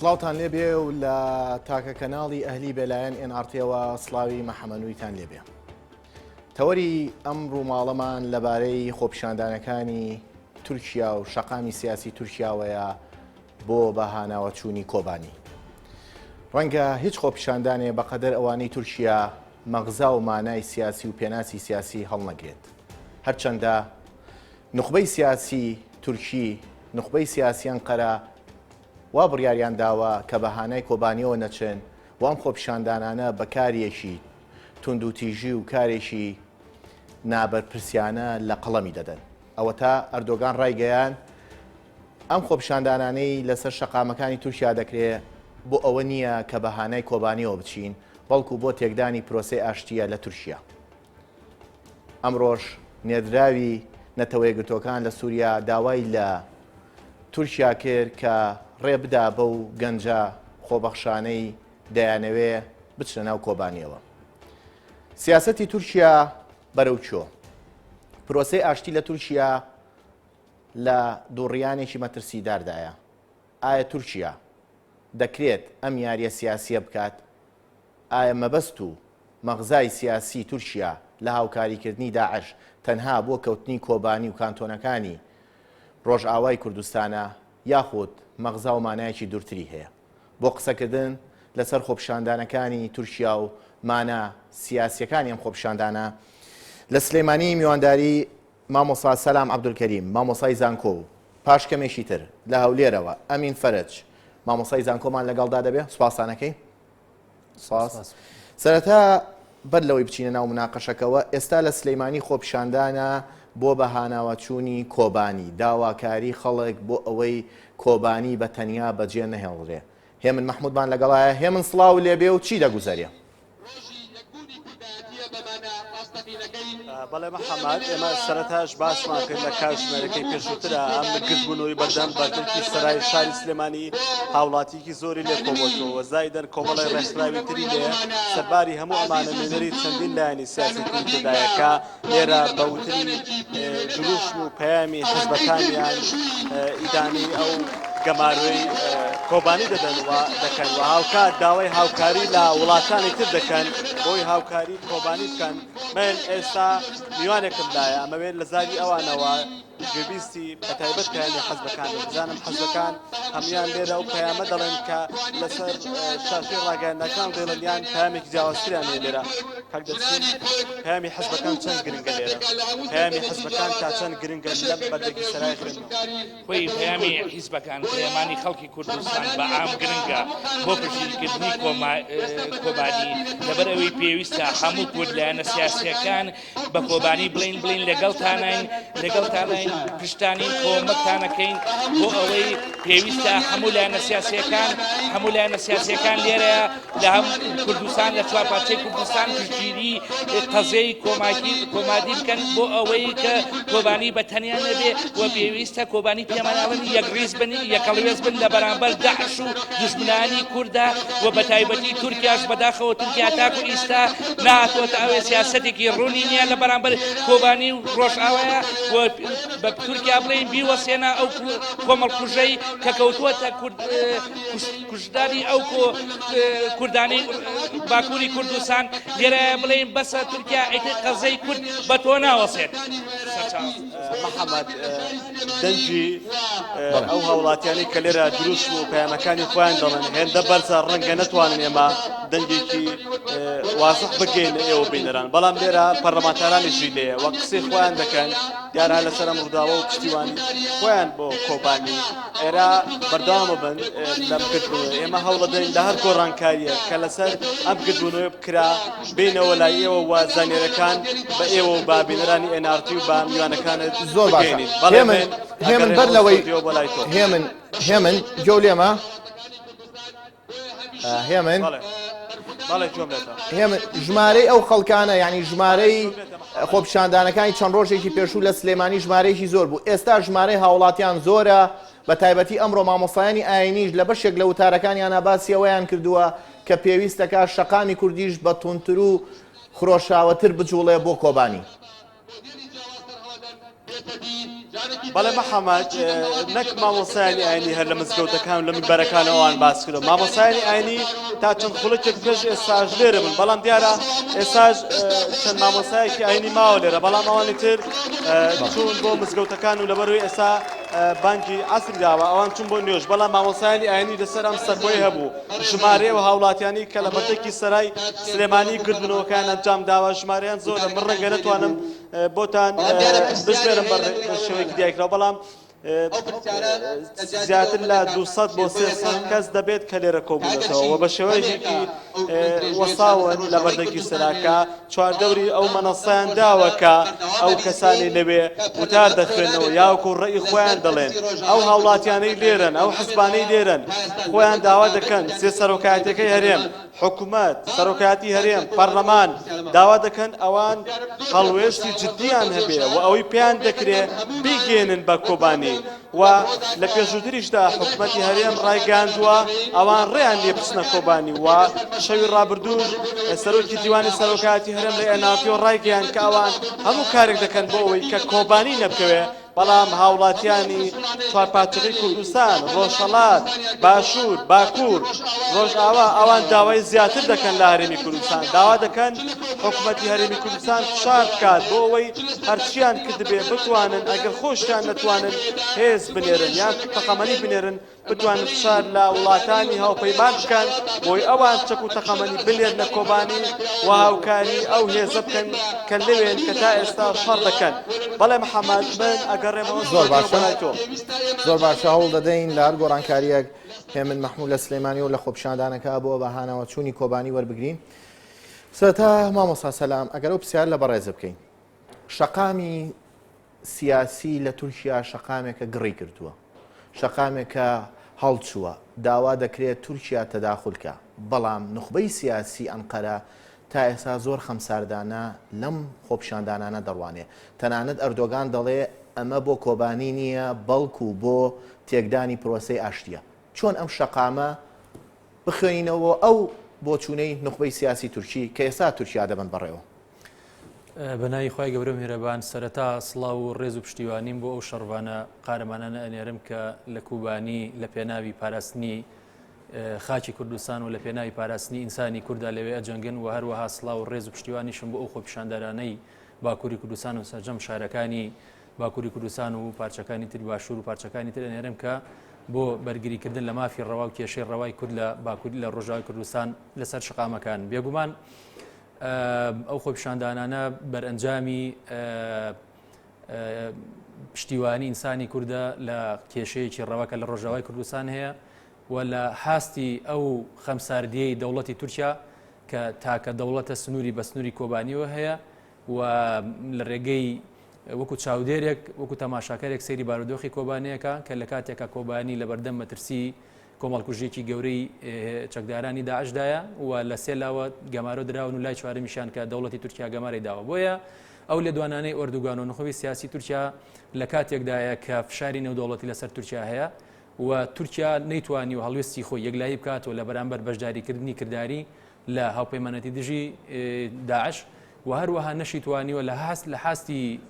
سڵاوتان لێبێ و لە تاکە کەناڵی ئەهلی بێلایەن NRT-ەوە سڵاوی مەحەمەنوویتان لێبێ. تەوەری ئەم ڕووماڵەمان لەبارەی خۆپیشاندانەکانی تورکیا و شەقامی سیاسی تورکیاوەیە بۆ بە هاناوەچوونی کۆبانی. ڕەنگە هیچ خۆپیشاندانێ بەقەدەر ئەوانەی تورکیا مەغزا و مانای سیاسی و پێناسی سیاسی هەڵنەگرێت. هەرچەندە نوخبەی سیاسی تورکی، نوخبەی سیاسی ئەنقەرە وا بڕیاریان داوە کە بە هانای کۆبانیەوە نەچن و ئەم خۆپیشاندانانە بە کاریەکی توندوتیژی و کارێکی نابەرپرسیانە لە قەڵەمی دەدەن. ئەوەتا ئەردۆگان ڕایگەیاند ئەم خۆپیشاندانانەی لەسەر شەقامەکانی تورکیا دەکرێ بۆ ئەوە نییە کە بە هانای کۆبانیەوە بچین، بەڵکو بۆ تێکدانی پرۆسەی ئاشتییە لە تورکیا. ئەمڕۆش نێردراوی نەتەوەیەکگرتووەکان لە سووریا داوای لە تورکیا کرد کە ڕێ بدا بەو گەنجە خۆبەخشانەی دەیانەوێ بچنە ناو کۆبانیەوە. سیاسەتی تورکیا بەرەو کوێ؟ پرۆسەی ئاشتی لە تورکیا لە دووڕیانێکی مەترسیداردایە. ئایا تورکیا دەکرێت ئەم یاریە سیاسیە بکات؟ ئایا مەبەست و مەغزای سیاسی تورکیا لە هاوکاریکردنی داعش تەنها بۆ کەوتنی کۆبانی و کانتۆنەکانی ڕۆژئاوای کوردستانە یاخود مەغزا و مانایەکی دورتری هەیە؟ بۆ قسەکردن لەسەر خۆپیشاندانەکانی تورکیا و مانا سیاسیەکانی ئەم خۆپیشاندانە لە سلێمانی میوانداری مامۆستا سەلام عەبدولکەریم مامۆستای زانکۆ و پاش کەمێکی تر لە هەولێرەوە ئەمین فەرەج مامۆستای زانکۆمان لەگەڵدا دەبێ سوپاستانەکەی سپاس. سەرەتا بەر لەوەی بچینە ناو مناقەشەکەوە ئێستا لە سلەیمانی خۆپیشاندانە بۆ بە هاناوەچوونی کۆبانی داواکاری خەڵک بۆ ئەوەی کۆبانی بە تەنیا بەجێ نەهێڵرێ هێمن مەحمودمان لەگەڵایە هێمن سڵاو لێبێ و چی دەگوزەرێ؟ بەڵێ محەممەد ئێمە سەرەتاش باسمان کرد لە کاتژمێرەکەی پێشووترە ئەم گردبوونەوەی بەردەم بەردەرکی سەرای شاری سلێمانی هاوڵاتیکی زۆری لێ کۆبۆتەوە زایدەن کۆمەڵی ڕێکخراوی تری لێ سەرباری هەموو ئەمانە نوێنەری چەندین لایەنی سیاسی تری تێدایە کە لێرە بە وتنی دروشم و پەیامی حزبەکانیان ئیدانەی ئەو گەمارۆی کۆبانی دەدەن و دەکەن و هاوکات داوای هاوکاری لە وڵاتانی تر دەکەن بۆی هاوکاری کۆبانی بکەن من ئێستا میوانێکم لایە ئەمەوێت لە زاری ئەوانەوە گوێبیستی بە تایبەت پەیامی حەزبەکان بم بزانم حەزبەکان هەموان لێرە ئەو پەیامە دەڵێن کە لەسەر شاشەی ڕاگەیاندنەکان دەڵێن یان پەیامێکی جیاوازتریان هەیە لێرە کاک دەرسیم پەیامی حەزبەکان چەند گرنگە لێرە پەیامی حەزبەکان تا چەند گرنگە لەم بەردێکی سەرای خوێندنەوە خۆی پەیامی حیزبەکان پەیامانی خەڵکی کوردستان بە عام گرنگە بۆ پشتگیریکردنی کۆبانی لەبەر ئەوەی پێویستە هەموو کورد لایەنە سیاسیەکان بە کۆبانی بڵین بڵین لەگەڵتانین لەگەڵتانین پشتانین کۆمەکتانەکەین بۆ ئەوەی پێویستە هەموو لایەنە سیاسیەکان هەموو لایەنە سیاسیەکان لێرە لە هەم کوردستان لە چوار پارچەی کوردستان پشتگیری قەزیەی کۆماکی کۆمادی بکەن بۆ ئەوەی کە کۆبانی بە تەنیا نەبێ و پێویستە کۆبانی پێماناڵن یەکڕیز بن یەکەڵوێز بن لە بەرامبەر داعش و دوژمنانی کووردا و بە تایبەتی تورکیاش بەداخەوە تورکیا تاکو ئیستا نهاتوەتە ئەوێ سیاسەتێکی ڕوونی نییە لە بەرامبەر کۆبانی و ڕۆژئاوایە و بە تورکیا بڵێین بیوەسێنە ئەو کۆمەڵکوژەی کە کەوتووەتە کورد کوشتاری ئەو کوردانەی باکووری کوردستان لێرە بڵێین بەسە تورکیا ئیتر قەزەی کورد بە تۆ ناوەسێت. محەممەد دەنگی ئەو هاوڵاتیانەی کە لێرە دروشم و پەیامەکانی خۆیان دەڵێن هێندە بەرزە ڕەنگە نەتوانن ئێمە دەنگێکی وازح بگەینە ئێوە بینەران بەڵام لێرە پەرلەمانتارانیشی لێیە وە قسەی خۆیان دەکەن دیارە لەسەر ئەم ڕووداوە و پشتیوانی خۆیان بۆ کۆبانی ئێرە بەردەوامە بن لەم گردبوونەوە ئێمە هەوڵەدەین لە هەر گۆڕانکارییە کە لەسەر ئەم گردبوونەوە بکرا بینەوە لای ئێوە و زانیارەکان بە ئێوە و بە بینەرانی NRT و بە میوانەکانت زۆر باشە بگەینین. بەڵێ هێمن من هێمن ئەگەڕێمەوە بەر لەوەی ستۆدیۆ بۆ لای تۆ. هێمن هێمن گوێ لێمە هێمن هێمن ژمارەی ئەو خەڵکانە یعنی ژمارەی خۆپیشاندانەکانی چەند ڕۆژێکی پێشوو لە سلێمانی ژمارەیەکی زۆر بوو ئێستا ژمارەی هاوڵاتیان زۆرە بە تایبەتی ئەمڕۆ مامۆستایانی ئاینیش لە بەشێک لە وتارەکانیانە باسی ئەوەیان کردووە کە پێویستەکە شەقامی کوردیش بە توندتر و خرۆشاوەتر بجوڵێ بۆ کۆبانی. بەڵێ محەممەد، نەک مامۆستایانی ئاینی هەر لە مزگەوتەکان و لە مینبەرەکانەوە ئەوان باس کردووە، مامۆستایانی ئاینی تا چەند خولەکێک پێش ئێستاش لێرە بوون، بەڵام دیارە ئێستاش چەند مامۆستایەکی ئاینی ماوە لێرە، بەڵام ئەوانی تر چوون بۆ مزگەوتەکان و لەبەرەوەی ئێستا بانگی عەسری داوە ئەوان چوون بۆ نوێژ، بەڵام مامۆستایانی ئاینی لەسەر ئەم سەکۆی هەبوو ژمارەی ئەو هاوڵاتیانی کە لە بەردەکی سەرای سلێمانی گردبوونەوەکەیان ئەنجام داوە ژمارەیان زۆرە، من ڕەنگە نەتوانم بۆتان بژمێرم بە شێوەیەکی دیاریکراو بەڵام زیاتر لە 200 بۆ 300 کەس دەبێت کە لێرە کۆبوونەتەوە و بە شێوەیەکی وەساون لە بەردەکی سەراکە چواردەوری ئەو مەنەسەیان داوە کە ئەو کەسانی لەوێ وتار دەخوێنەوە یاوەکو ڕێی خۆیان دەڵێن ئەو هاوڵاتیانەی لێرن ئەو حزبانەی لێرن خۆیان داوا دەکەن سێ سەرۆکایەتەکەی هەرێم حکومەت، سەرۆکایەتی هەرێم، پەرلەمان داوا دەکەن ئەوان هەڵوێستی جدییان هەبێ و ئەوەی پێیان دەکرێ بیگەیەنن بە کۆبانی و لە پێشووتریشدا حکومەتی هەرێم ڕایگەیاندووە ئەوان ڕێیان نییە بچنە کۆبانی و شەوی ڕابردووش سەرۆکی دیوانی سەرۆکایەتی هەرێم لە ئێناپیۆ ڕایگەیاند کە ئەوان هەموو کارێک دەکەن بۆ ئەوەی کە کۆبانی نەبکەوێ بەڵام هاوڵاتیانی چوارپارچەکەی کوردستان، ڕۆژهەڵات، باشوور، باکوور، ڕۆژئاوا، ئەوان داوای زیاتر دەکەن لە هەرێمی کوردستان، داوا دەکەن حکومەتی هەرێمی کوردستان فشار بکات بۆ ئەوەی هەرچیان کردبێ بتوانن ئەگەر خۆشیان نەتوانن هێز بنێرن یان تەقەمەنی بنێرن بتوانن فشار لە وڵاتانی هاوپەیمان بکەن بۆی ئەوان چەک و تەقەمەنی بنێرنە کۆبانی و هاوکاری ئەو هێزە بکەن کە لەوێن کە تا ئێستا شەڕ دەکەن. بەڵێ محەمەد من ئەگەڕێمەوە زۆر ستۆدیۆ باشە بۆ لای تۆ. زۆر باشە هەوڵ دەدەین لە هەر گۆڕانکارییەک هێمن مەحموود لە سلێمانی و لە خۆپیشاندانەکە بۆ بە هانەوە چوونی کۆبانی وەربگرین. سەرەتا مامۆستا سەلام ئەگەر ئەو پرسیار لە بەڕێزت بکەین شەقامی سیاسی لە تورکیا شەقامێکە گڕی گرتووە، شەقامێکە هەڵچووە، داوا دەکرێت تورکیا تەداخول کا، بەڵام نوخبەی سیاسی ئەنقەرە تا ئێستا زۆر خەمساردانە لەم خۆپیشاندانانە دەڕوانێ، تەنانەت ئەردۆگان دەڵێ ئەمە بۆ کۆبانی نییە بەڵکو بۆ تێکدانی پرۆسەی ئاشتییە. چۆن ئەم شەقامە بخوێنینەوە ئەو بۆچوونەی نوخبەی سیاسی تورکی کە ئێستا تورکیا دەبەن بەڕێوە؟ بە ناوی خوای گەورە و میهرەبان سەرەتا سڵاو و ڕێز و پشتیوانیم بۆ ئەو شەڕڤانە قارەمانانە ئەنێرم کە لە کوبانی لە پێناوی پاراستنی خاکی کوردستان و لە پێناوی پاراستنی ئینسانی کووردا لەوێ ئەجەنگن و هەروەها سڵاو و ڕێز و پشتیوانیشم بۆ ئەو خۆپیشاندەرانەی باکووری کوردستان و سەرجەم شارەکانی باکووری کوردستان و پارچەکانی تر باشوور و پارچەکانی تر ئەنێرم کە بۆ بەرگریکردن لە مافی ڕەوا و کێشەی ڕەوای کورد لە باکوور لە ڕۆژاوای کوردستان لەسەر شقامەکان بێگومان ئەو خۆپیشاندانانە بەرئەنجامی پشتیوانی ئینسانی کوردە لە کێشەیەکی ڕەوا کە لە ڕۆژاوای کوردستان هەیە و لە حاستی ئەو خەمساردیەی دەوڵەتی تورکیا کە تاکە دەوڵەتە سنووری بە سنووری کۆبانیەوە هەیە و لە ڕێگەی وەکو چاودێرێک وەکو تەماشاکەرێک سەیری بارودۆخی کۆبانەیەکە کە لە کاتێکە کۆبانی لە بەردەم مەترسی کۆمەڵکوژییەکی گەورەی چەکدارانی داعشدایە و لە سێ لاوە گەمارۆ دراون و لای چوارەمیشیان کە دەوڵەتی تورکیا گەمارەی داوە. بۆیە ئەو لێدوانانەی ئۆردوگان و نخوبی سیاسی تورکیا لە کاتێکدایە کە فشاری نێودەوڵەتی لەسەر تورکیا هەیە و تورکیا نەیتوانی و هەڵوێستی خۆی یەکلایی بکاتەوە لە بەرامبەر بەشداریکردنی کرداری لە هاوپەیمانەتی دژی داعش و هەروەها نەشیتوانیوە لە هەست لە حاستی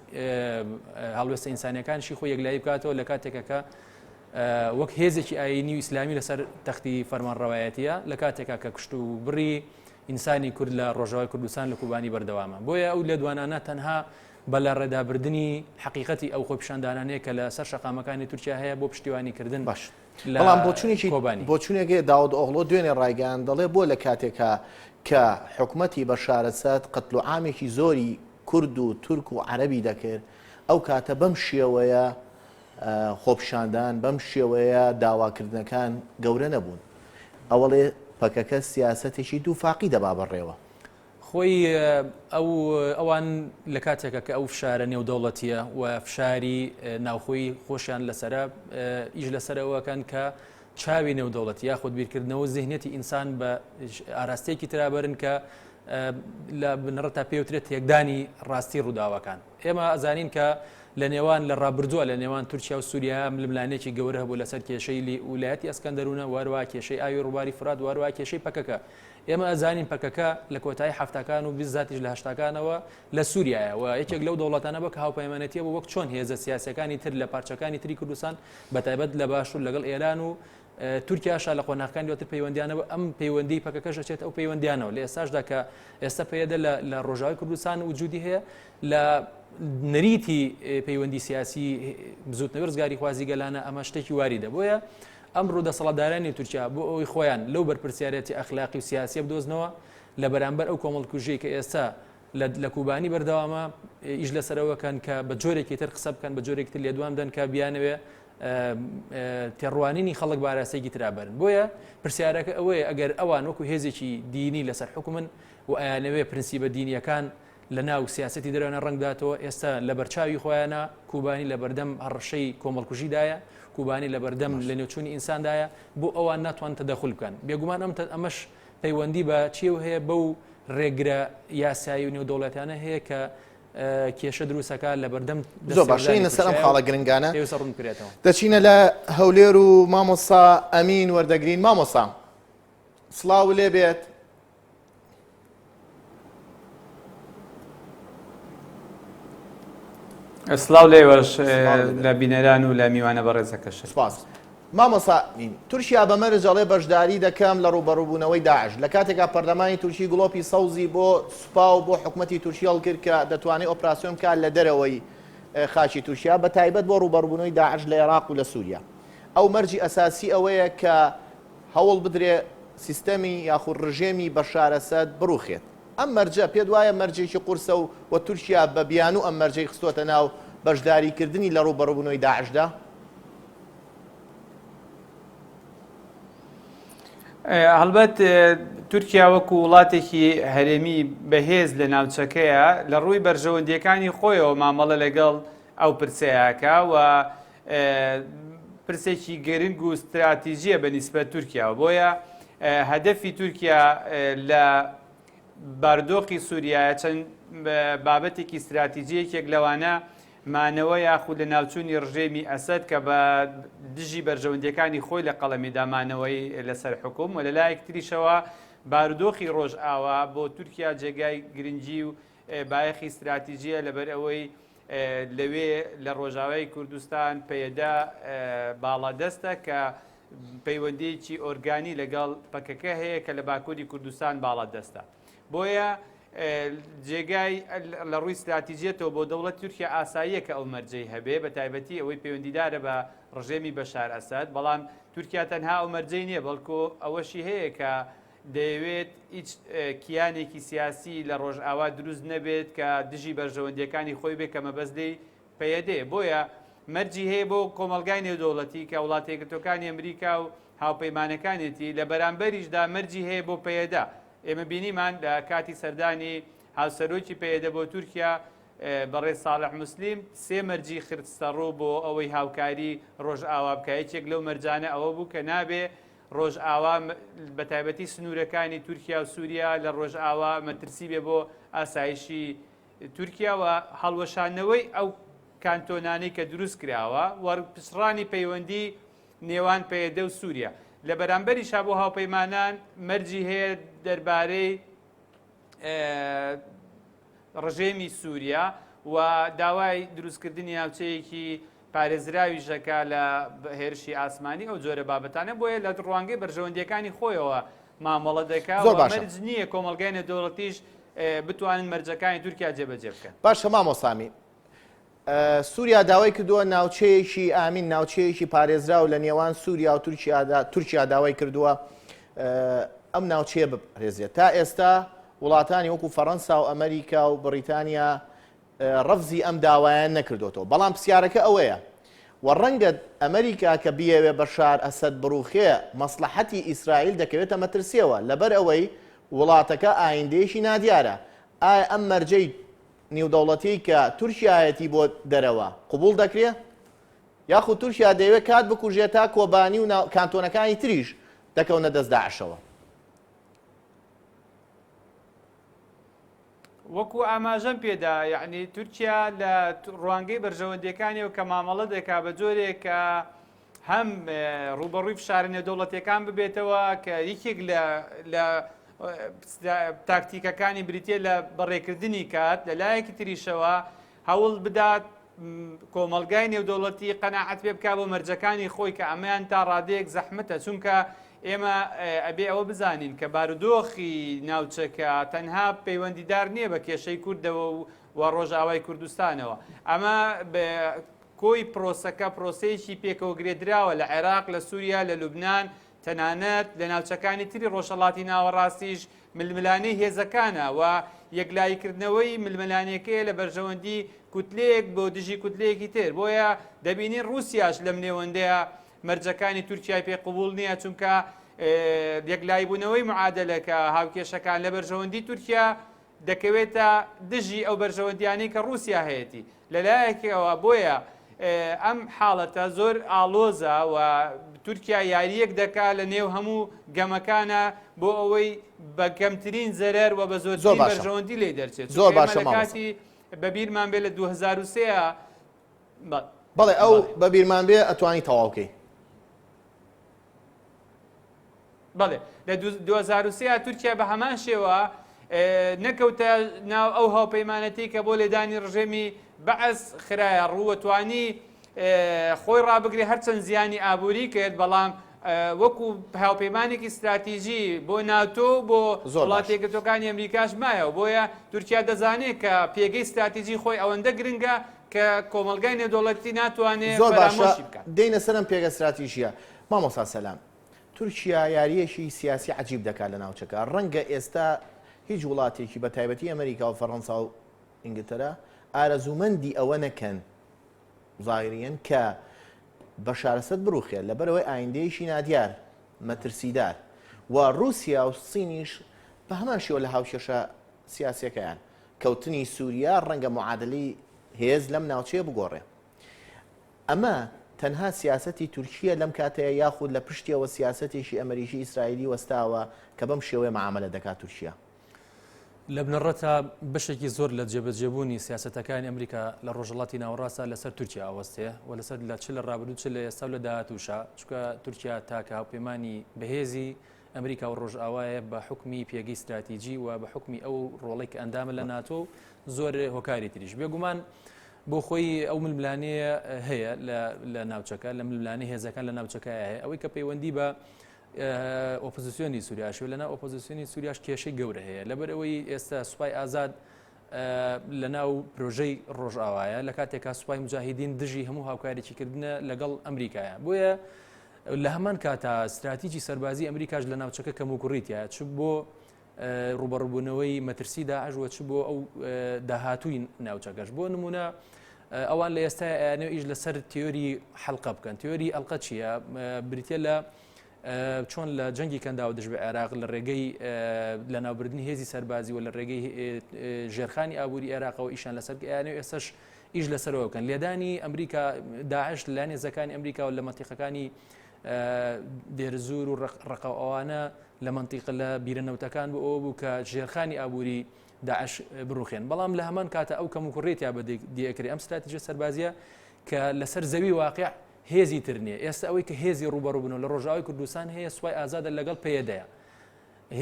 هەڵوێستە ئینسانیەکانشی خۆی یەکلایی بکاتەوە لە کاتێکە کە وەک هێزێکی ئایینی و ئیسلامی لەسەر تەختی فەرمانڕەوایەتیە لە کاتێکا کە کوشت و بڕی ئینسانی کورد لە ڕۆژاوای کوردستان لە کوبانی بەردەوامە بۆیە ئەو لێدوانانە تەنها بە لە ڕێدابردنی حەقیقەتی ئەو خۆپیشاندانانەیە کە لە سەر شەقامەکانی تورکیا هەیە بۆ پشتیوانیکردن باش بەڵام بۆچونێکی بۆچونێک هەیە داود ئۆغڵۆ دوێنێ ڕایگەیاند دەڵێ بۆ لە کاتێکا کە حکومەتی بەشار ئەسەد قەتل و عامێکی زۆری کورد و تورک و عەرەبی دەکرد ئەو کاتە بەم شێوەیە خۆپیشاندان بەم شێوەیە داواکردنەکان گەورە نەبوون. ئەوەڵێ پەکەکە سیاسەتێکی دووفاقی دەبا بەڕێوە. خۆی ئەو ئەوان لە کاتێکە کە ئەو فشارە نێودەوڵەتیە و فشاری ناوخۆی خۆشیان لەسرە ئیش لەسەرەوەکەن کە چاوی نێودەوڵەتی یاخود بیرکردنەوە زیهنیەتی ئینسان بە ئاراستەیەکی ترابەرن کە لە بنەڕەتا پێوترێت تێکدانی ڕاستی ڕووداوەکان. ئێمە ئەزانین کە لە نێوان لە ڕابردووە لە نێوان تورکیا و سووریا ململانێکی گەورە هەبوو لەسەر کێشەی ولایەتی ئەسکەندەرونە واروا کێشەی ئاوی ڕووباری فرات واروا کێشەی پەکەکە. ئێمە ئەزانین پەکەکە لە کۆتایی حەفتاکان و بیزاتیش لە هەشتاکانەوە لە سووریایە و یەکێک لەو دەوڵەتانە بووە کە هاوپەیمانێتیە بوو وەک چۆن هێزە سیاسیەکانی تر لە پارچەکانی تری کوردستان بە تایبەت لە باشوور لەگەڵ ئێران و تورکیاشا لە قۆناغەکانی دواتر پەیوەندیانە بوو ئەم پەیوەندی پەکەکەش ئەچێت ئەو پەیوەندیانەوە لە ئێستاشدا کە ئێستا پەیەدە لە ڕۆژاوای کوردستان وجودی هەیە لە نەریتی پەیوەندی سیاسی بزوتنەوەی ڕزگاریخوازی گەلانە ئەمە شتێکی واریدە بۆیە ئەمڕۆ دەسەڵاتدارانی تورکیا بۆ ئەوەی خۆیان لەو بەرپرسیارەتی ئەخلاقی و سیاسیە بدۆزنەوە لە بەرامبەر ئەو کۆمەڵکوژیەی کە ئێستا لە کوبانی بەردەوامە ئیش لەسەرەوە کەن کە بە جۆرێکی تر قسە بکەن بە جۆرێکی تر لێدوان بدەن کە بیانەوێ تێڕوانینی خەڵک باراستەیەکی ترا بەرن بۆیە پرسیارەکە ئەوەیە ئەگەر ئەوان وەکو هێزێکی دینی لەسەر حکومن و ئەیانەوێ پرنسیبە دینیەکان لە ناو سیاسەتی دەرەوەیانە ڕەنگ بداتەوە، ئێستا لە بەرچاوی خۆیانە کوبانی لە بەردەم هەڕەشەی کۆمەڵکوژیدایە، کوبانی لە بەردەم لەنێوچوونی ئینساندایە، بۆ ئەوان ناتوانن تەدەخول بکەن. بێگومان ئەم ئەمەش پەیوەندی بە چیەوە هەیە؟ بەو ڕێگرە یاسایی و نێودەوڵەتیانە هەیە کە کێشە دروست ئەکات لە بەردەم زۆر باشە دەستێوەردانی لەسەر ئەم تورکیایە و خاڵە گرنگانە پێویستە ڕوون بکرێتەوە. دەچینە لە هەولێر و مامۆستا ئەمین وەردەگرین. مامۆستا سڵاو لێ بێت. سڵاو لێوەش لە بینەران و لە میوانە بەڕێزەکەش. سپاس. مامۆستا تورکیا بە مەرج ئەڵێ بەشداری دەکەم لە ڕووبەڕووبوونەوەی داعش لە کاتێکا پەرلەمانی تورکی گڵۆپی سەوزی بۆ سوپا و بۆ حکومەتی تورکی هەڵکرد کە دەتوانێت ئۆپراسیۆن بکات لە دەرەوەی خاکی تورکیا بە تایبەت بۆ ڕووبەڕووبوونەوەی داعش لە عێراق و لە سووریا ئەو مەرجی ئەساسی ئەوەیە کە هەوڵ بدرێ سیستەمی یاخود ڕژێمی بەشار ئەسەد بڕوخێت. ئەم مەرجە پێت وایە مەرجێکی قورسە و و تورکیا بە بیانوو ئەم مەرجەی خستۆتە ناو بەشداری کردنی لە ڕووبەڕووبوونەوەی داعشدا؟ هەڵبەت تورکیا وەکو وڵاتێکی هەرێمی بەهێز لە ناوچەکەیە لە ڕووی بەرژەوەندیەکانی خۆیەوە مامەڵە لەگەڵ ئەو پرسەیەکە و پرسێکی گرنگ و ستراتیژیە بە نیسبەت تورکیاوە بۆیە هەدەفی تورکیا لە باردۆخی سووریایە چەند بابەتێکی ستراتیژی یەکێک لەوانە مانەوە یاخود لە ناوچوونی ڕژێمی ئەسەد کە بە دژی بەرژەوەندیەکانی خۆی لە قەڵەمیدا مانەوەی لەسەر حکوم و لەلایەک تریشەوە بارودۆخی ڕۆژئاوا بۆ تورکیا جێگای گرنگی و بایەخی ستراتیژیە لەبەر ئەوەی لەوێ لە ڕۆژاوای کوردستان پەیەدە باڵادەستە کە پەیوەندیەکی ئۆرگانی لەگەڵ پەکەکە هەیە کە لە باکووری کوردستان باڵادەستە. بۆیە جێگای لە ڕووی ستراتیجیەتەوە بۆ دەوڵەت تورکیا ئاساییە کە ئەو مەرجەی هەبێ بە تایبەتی ئەوەی پەیوەندیدارە بە ڕژێمی بەشار ئەسەد بەڵام تورکیا تەنها ئەو مەرجەی نییە بەڵکو ئەوەشی هەیە کە دەیەوێت هیچ کیانێکی سیاسی لە ڕۆژئاوا دروست نەبێت کە دژی بەرژەوەندییەکانی خۆی بێت کە مەبەست لێی پەیەدەیە. بۆیە مەرجی هەیە بۆ کۆمەڵگای نێودەوڵەتی کە وڵاتەیەکگرتووەکانی ئەمریکا و هاوپەیمانەکانێتی، لە بەرامبەریشدا مەرجی هەیە بۆ پەیەدە. ئێمە بینیمان لە کاتی سەردانی هاوسەرۆکی پەیەدە بۆ تورکیا بەڕێز ساڵح موسلیم سێ مەرجی خستەڕوو بۆ ئەوەی هاوکاری ڕۆژئاوا بکات، یەکێک لەو مەرجانە ئەوە بوو کە نابێ ڕۆژئاوا بەتایبەتی سنوورەکانی تورکیا و سووریا لە ڕۆژئاوا مەترسی بێ بۆ ئاسایشی تورکیا و هەڵوەشاندنەوەی ئەو کانتۆنانەی کە دروست کراوە و پچڕانی پەیوەندی نێوان پەیەدە و سووریا. لە بەرامبەریشا بۆ هاوپەیمانان مەرجی هەیە دەربارەی ڕژێمی سووریا و داوای دروستکردنی ناوچەیەکی پارێزراویش دەکا لە هێرشی ئاسمانی ئەو جۆرە بابەتانە بۆیە لە ڕوانگەی بەرژەوەندیەکانی خۆیەوە مامەڵە دەکا زۆر باشە. مەرج نییە کۆمەڵگای نێودەوڵەتیش بتوانن مەرجەکانی تورکیا جێبەجێ بکەن. باشە مامۆستامی سووریا داوای کردووە ناوچەیەکی ئامین ناوچەیەکی پارێزراو لە نێوان سووریا و تورکیادا تورکیا داوای کردووە ئەم ناوچەیە بپارێزێت تا ئێستا وڵاتانی وەکو فەڕەنسا و ئەمریکا و بڕیتانیا ڕەفزی ئەم داوایان نەکردۆتەوە بەڵام پرسیارەکە ئەوەیە و ڕەنگە ئەمریکا کە بیەوێ بەشار ئەسەد بڕوخێ مەسڵەحەتی ئیسرائیل دەکەوێتە مەترسیەوە لەبەر ئەوەی وڵاتەکە ئایندەیەکی نادیارە ئایا ئەم مەرجەی نیودەوڵەتیەی کە تورکیایەتی بۆ دەرەوە قبوڵ دەکرێ؟ یاخود تورکیا دەیەوێت کات بکوژێ تا کۆبانی و کانتۆنەکانی تریش دەکەونە دەست داعشەوە؟ وەکو ئاماژەم پێدا یەعنی تورکیا لە ڕوانگەی بەرژەوەندیەکانیەوە کە مامەڵە دەکا بە جۆرێک کە هەم ڕووبەڕووی فشارە نێودەوڵەتیەکان ببێتەوە کە یەکێک لە لە تاکتیکەکانی بریتە لە بەڕێکردنی کات لە لایەکی تریشەوە هەوڵ بدات کۆمەڵگای نێودەوڵەتی قەناعەت پێ بکا بۆ مەرجەکانی خۆی کە ئەمەیان تا ڕادەیەک زەحمەتە چونکە ئێمە ئەبێ ئەوە بزانین کە بارودۆخی ناوچەکە تەنها پەیوەندیدار نییە بە کێشەی کوردەوە و و ڕۆژئاوای کوردستانەوە ئەمە کۆی پرۆسەکە پرۆسەیەکی پێکەوە گرێدراوە لە عێراق لە سووریا لە لوبناان تەنانەت لە ناوچەکانی تری ڕۆژهەڵاتی ناوەڕاستیش ململانێی هێزەکانە و یەکلاییکردنەوەی ململانێکەیە لە بەرژەوەندی کوتلەیەک بۆ دژی کوتلەیەکی تر. بۆیە دەبینین ڕووسیاش لەم نێوەندەیە مەرجەکانی تورکیای پێ قبوڵ نییە، چونکە یەکلاییبوونەوەی معادەلەکە، هاوکێشەکان، لە بەرژەوەندی تورکیا دەکەوێتە دژی ئەو بەرژەوەندیانەی کە ڕووسیا هەیەتی لەلایەکەوە بۆیە ئەم حاڵەتە زۆر ئاڵۆزە و تورکیا یاریەک دەکا لە نێو هەموو گەمەکانە بۆ ئەوەی بە کەمترین زەرەر و بە زۆرترین بەرژەوەندی لێ دەرچێت زۆر باشە لە کاتی بەبیرمان بێ لە 2023 بەڵێ ئەو بەبیرمان بێ ئەتوانی تەواوکەی. بەڵێ لە 2023 تورکیا بە هەمان شێوە نەکەوتە ناو ئەو هاوپەیمانەتی کە بۆ لێدانی ڕژێمی بەعس خرایە ڕووە توانی خۆی ڕابگرێ هەرچەند زیانی ئابووری کرد بەڵام وەکو هاوپەیمانێکی ستراتیژی بۆ ناتۆ و بۆ وڵاتە یەکگرتووەکانی ئەمریکاش مایەوە بۆیە تورکیا دەزانێت کە پێگەی ستراتیژی خۆی ئەوەندە گرنگە کە کۆمەڵگای نێودەوڵەتی ناتوانێت زۆر باشە فەرامۆشی بکات. دێینە سەر ئەم پێگە ستراتیژییە مامۆستا سەلام تورکیا یارییەکی سیاسی عەجیب دەکات لە ناوچەکە. ڕەنگە ئێستا هیچ وڵاتێکی بە تایبەتی ئەمریکا و فەڕەنسا و ئینگلتەرا ئارەزوومەندی ئەوە نەکەن زاهیریەن کە بەشار ئەسەد بڕوخێت لەبەرئەوەی ئایندەیەکی نادیار، مەترسیدار و ڕووسیا و سینیش بە هەمان شێوە لە هاوکێشە سیاسیەکەیان کەوتنی سوریا ڕەنگە معادلەی هێز لەم ناوچەیە بگۆڕێ. ئەمە تەنها سیاسەتی تورکییە لەم کاتەیە یاخود لە پشتیەوە سیاسەتێکی ئەمریکی ئیسرائیلی وەستاوە کە بەم شێوەیە مەعامەلە دەکات تورکیا؟ لە بنەڕەتا بەشێکی زۆر لە جێبەجێبوونی سیاسەتەکانی ئەمریکا لە ڕۆژهەڵاتی ناوەڕاستدا لەسەر تورکیا ئەوەستێ و لەسەر لە چ لە ڕابردوو چ لە ئێستا و لە داهاتووشا چونکە تورکیا تاکە هاوپەیمانی بەهێزی ئەمریکا و ڕۆژئاوایە بە حوکمی پێگەی ستراتیجی و بە حوکمی ئەو ڕۆڵەی کە ئەندامە لە ناتۆ و زۆر هۆکاری تریش بێگومان بۆ خۆی ئەو ململانێیە هەیە لە ناوچەکە لە ململانێ هێزەکان لە ناوچەکە هەیە ئەوەی کە پەیوەندی بە ئۆپۆزیسیۆنی سووریاش لەنا ئۆپۆزیسیۆنی سووریاش کێشەی گەورە هەیە لەبەر ئەوەی ئێستا سوپای ئازاد لە ناو پرۆژەی ڕۆژئاوایە لە کاتێکا سوپای مجاهیدین دژی هەموو هاوکاریی کردنە لەگەڵ ئەمریکایە بۆیە لە هەمان کاتا ستراتیجی سەربازی ئەمریکاش لە ناوچەکە کەموکوڕی تایە چ بۆ ڕوبەڕوبوونەوەی مەترسی داعش وە چ بۆ ئەو داهاتووی ناوچەکەش بۆ نمونە ئەوان لە ئێستا ئەیانەوە ئیش لەسەر تیۆری حەلقە بکەن تیۆری ئەلقە چییە بریتە لە چۆن لە جەنگی کەنداو دژ بە عێراق لە ڕێگەی لەناوبردنی هێزی سەربازی و لە ڕێگەی ژێرخانی ئابووری عێراقەوە ئیشان لەسەر ئەیانەوە ئێستاش ئیش لەسەرەوە بکەن لێدانی ئەمریکا داعش لەلایەن هێزەکانی ئەمریکا و لە مەنتیقەکانی دێرزور و ڕقە ئەوانە لە مەنتیقە لە بیرە نەوتەکان بۆ ئەوە بوو کە ژێرخانی ئابووری داعش بڕوخێن بەڵام لە هەمان کاتە ئەو کەم و کوڕێتیا بە دیەکرێ ئەم ستراتیژە سەربازیە کە لەسەر زەوی واقع هێزی تر نییە ئێستا ئەوەی کە هێزی ڕوبەڕوبنەوە لە ڕۆژاوای کوردستان هەیە سوپای ئازادە لەگەڵ پەیەدەیە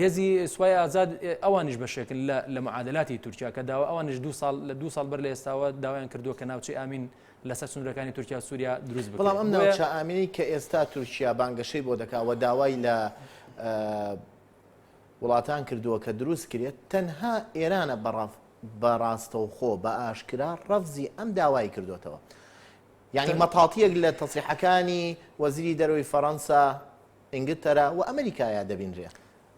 هێزی سوپای ئازاد ئەوانیش بەشێکن لە لە معادلاتی تورکیا کە داوا ئەوانیش دو ساڵ لە دو ساڵ بەر لە ئێستاوە داوایان کردووە کە ناوچەی ئامین لەسەر سنوورەکانی تورکیا و سووریا دروست بکرێت. بەڵام ئەم ناوچە ئامینەی کە ئێستا تورکیا بانگەشەی بۆ دەکات و داوای لە وڵاتان کردووە کە دروست کرێت، تەنها ئێرانە بە ڕاستەوخۆ بە ئاشکرا ڕەفزی ئەم داوای کردۆتەوە. یانی مەتاتییەک لە تەسریحەکانی وەزیری دەرەوەی فەڕەنسا، ئینگلتەرا و ئەمریکایە دەبینرێ.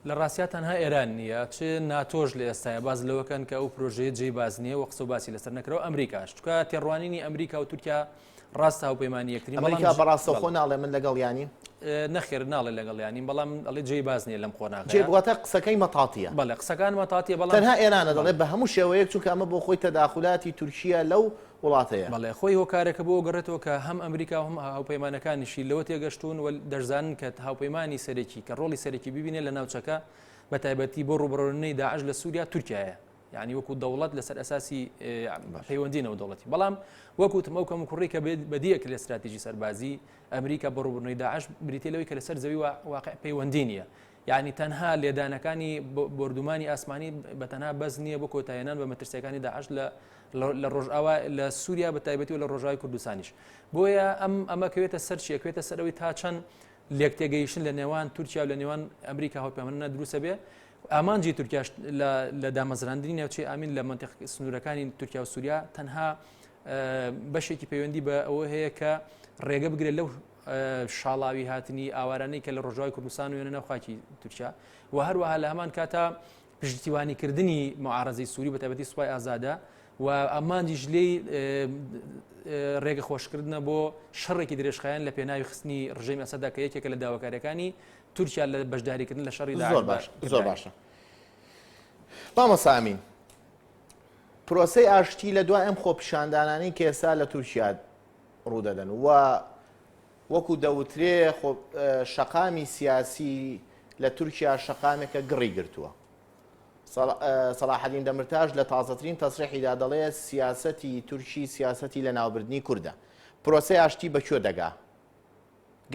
لە ڕاستیا تەنها ئێران نییە، چ ناتۆش لە ئێستایا باس لەوە کەن کە ئەو پرۆژەیە جێی باس نییە و قسە و باسی لەسەر نەکراوە، ئەمریکاش، چونکە تێڕوانینی ئەمریکا و تورکیا ڕاستە هاوپەیمانی یەکترین، بەڵام ئەمریکا بە ڕاستەوخۆ ناڵێ من لەگەڵیانیم؟ نەخێر ناڵێ لەگەڵیانیم، بەڵام ئەڵێ جێی باس نییە لەم قۆناغەیا. جێ واتە قسەکەی مەتاتییە. بەڵێ قسەکان مەتاتییە، بەڵام تەنها ئێرانە دەڵێ بە هەموو شێوەیەک، چونکە ئەمە بۆ خۆی تەداخولاتی تورکییە لەو وڵاتەیە. بەڵێ خۆی هۆکارێکە بۆ گەڕێتەوە کە هەم ئەمریکا و هەم هاوپەیمانەکانیشی لەوە تێگەشتوون و دەشزانن کە هاوپەیمانی سەرەکی کە ڕۆڵی سەرەکی ببینێت لە ناوچەکە بە تایبەتی بۆ ڕووبەڕوونەی داعش لە سووریا تورکیایە. یعنی وەکو دەوڵەت لەسەر ئەساسی پەیوەندی نێودەوڵەتی بەڵام وەکوتم ئەو کەم کوڕی کە بەدیەک لە استراتیژی سەربازی ئەمریکا بۆ ڕووبڕوونەوەی داعش بریتیە لەوەی کە لەسەر زەوی واقع پەیوەندی نییە یعنی تەنها لێدانەکانی بۆردومانی ئاسمانی بە تەنها بەس نییە بۆ کۆتایێنان بە مەترسیەکانی داعش لە لە ڕۆژئاوا لە سووریا بە تایبەتی و لە ڕۆژای کوردستانیش بۆیە ئەم ئەمە کەوێتە سەر چیەکوێتە سەرەوەی تا چەند لێکتێگەیشتن لە نێوان تورکیا و لە نێوان ئەمریکا هاوپەیمانانە دروستە بێ ئامانجی تورکیاش لە دامەزراندنی ناوچەی ئامین لە منطق سنوورەکانی تورکیا و سووریا تەنها بەشێکی پەیوەندی بە ئەوە هەیە کە ڕێگە بگرێت لەو شاڵاوی هاتنی ئاوارانەی کە لە ڕۆژاوای کوردستان وێنە ناو خاکی تورکیا و هەروەها لە هەمان کاتا پشتیوانیکردنی معارەزەی سووری بە تایبەتی سوپای ئازادە و ئامانجیش لێی ڕێگە خۆشکردنە بۆ شەڕێکی درێژخایەن لە پێناوی خستنی ڕژێمی ئەسەدا کە یەکێکە لە داواکاریەکانی تورکیا لە بەشداریکردن لە شەڕی زۆر باش زۆر باشە مامۆستا ئەمین پرۆسەی ئاشتی لە دوای ئەم خۆپیشاندانانەی کە ئێستا لە تورکیا ڕوودەدەن و وەکو دەوترێ شەقامی سیاسی لە تورکیا شەقامێکە گڕی گرتووە. سەڵاحەدین دەمرتاش لە تازەترین تەسریحیدا دەڵێ سیاسەتی تورکی سیاسەتی لەناوبردنی کوردە. پرۆسەی ئاشتی بە کوێ دەگا؟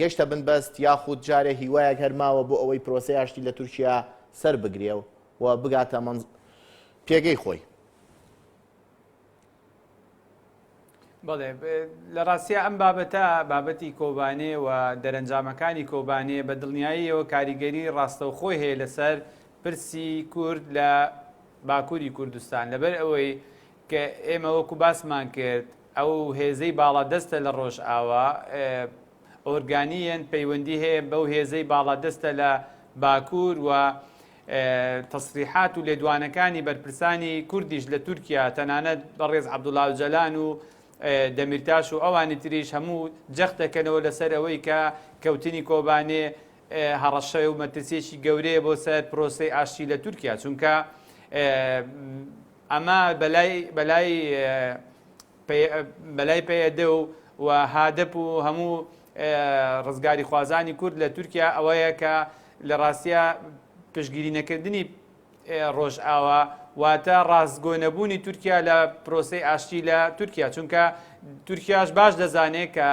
گەشتە بنبەست یاخود جارێ هیوایەک هەر ماوە بۆ ئەوەی پرۆسەی ئاشتی لە تورکیا سەر بگرێ و بگاتە پێگەی خۆی؟ بەڵێ لە ڕاستیا ئەم بابەتە بابەتی کۆبانێ و دەرەنجامەکانی کۆبانێ بە دڵنیاییەوە کاریگەری ڕاستەوخۆی هەیە لەسەر پرسی کورد لە باکووری کوردستان لەبەر ئەوەی کە ئێمە وەکو باسمان کرد ئەو هێزەی باڵادەستە لە ڕۆژئاوا ئۆرگانیەن پەیوەندی هەیە بەو هێزەی باڵادەستە لە باکوور و تەسریحات و لێدوانەکانی بەرپرسانی کوردیش لە تورکیا تەنانەت بەڕێز عەبدوڵا ئۆجەلان و دەمیرتاش و ئەوانی تریش هەموو جەخت دەکەنەوە لەسەر ئەوەی کە کەوتنی کۆبانێ هەڕەشە و مەترسیەکی گەورەیە بۆ سەر پرۆسەی ئاشتی لە تورکیا چونکە ئەمە بەلای بەلای بەلای پەیەدە و و هادەپ و هەموو ڕزگاریخوازانی کورد لە تورکیا ئەوەیە کە لە ڕاستیا پشتگیری نەکردنی ڕۆژئاوا واتە ڕاستگۆ نەبوونی تورکیا لە پرۆسەی ئاشتی لە تورکیا چونکە تورکیاش باش دەزانێت کە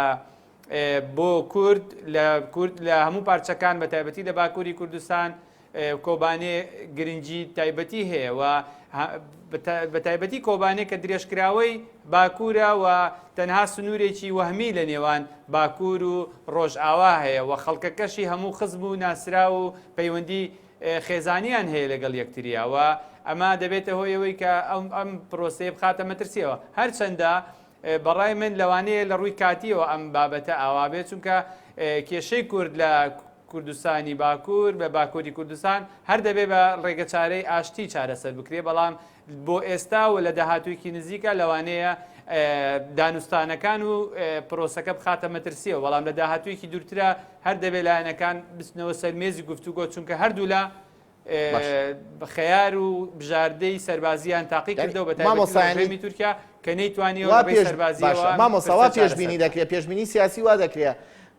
بۆ کورد لە کورد لە هەموو پارچەکان بە تایبەتی لە باکووری کوردستان کۆبانێ گرنگی تایبەتی هەیە و بە تایبەتی کۆبانێ کە درێژکراوەی باکوورە و تەنها سنوورێکی وەهمی لە نێوان باکوور و ڕۆژئاوا هەیە و خەڵکەکەشی هەموو خزم و ناسراو و پەیوەندی خێزانیان هەیە لەگەڵ یەکتریا و ئەمە دەبێتە هۆی ئەوەی کە ئەم ئەم پرۆسەیە بخاتە مەترسیەوە هەرچەندە بەڕای من لەوانەیە لە ڕووی کاتیەوە ئەم بابەتە ئاوا بێت چونکە کێشەی کورد لە کوردستانی باکوور بە باکووری کوردستان هەر دەبێ بە ڕێگەچارەی ئاشتی چارەسەر بکرێ بەڵام بۆ ئێستا و لە داهاتوویەکی نزیکە لەوانەیە دانوستانەکان و پرۆسەکە بخاتە مەترسیەوە بەڵام لە داهاتوویەکی دوورترە هەر دەبێ لایەنەکان بچنەوە سەر مێزی گفتوگۆ چونکە هەردوولا خەیار و بژاردەی سەربازیان تاقی کردەوە بە تایبەتی ڕژێمی تورکیا کە نەیتوانیەوە وا لە ڕێی پێش سەربازیەوە باشە ئەم مامۆستا وا پرسە چارەسەر پێشبینی بکات. دەکرێت پێشبینی سیاسی وا دەکرێت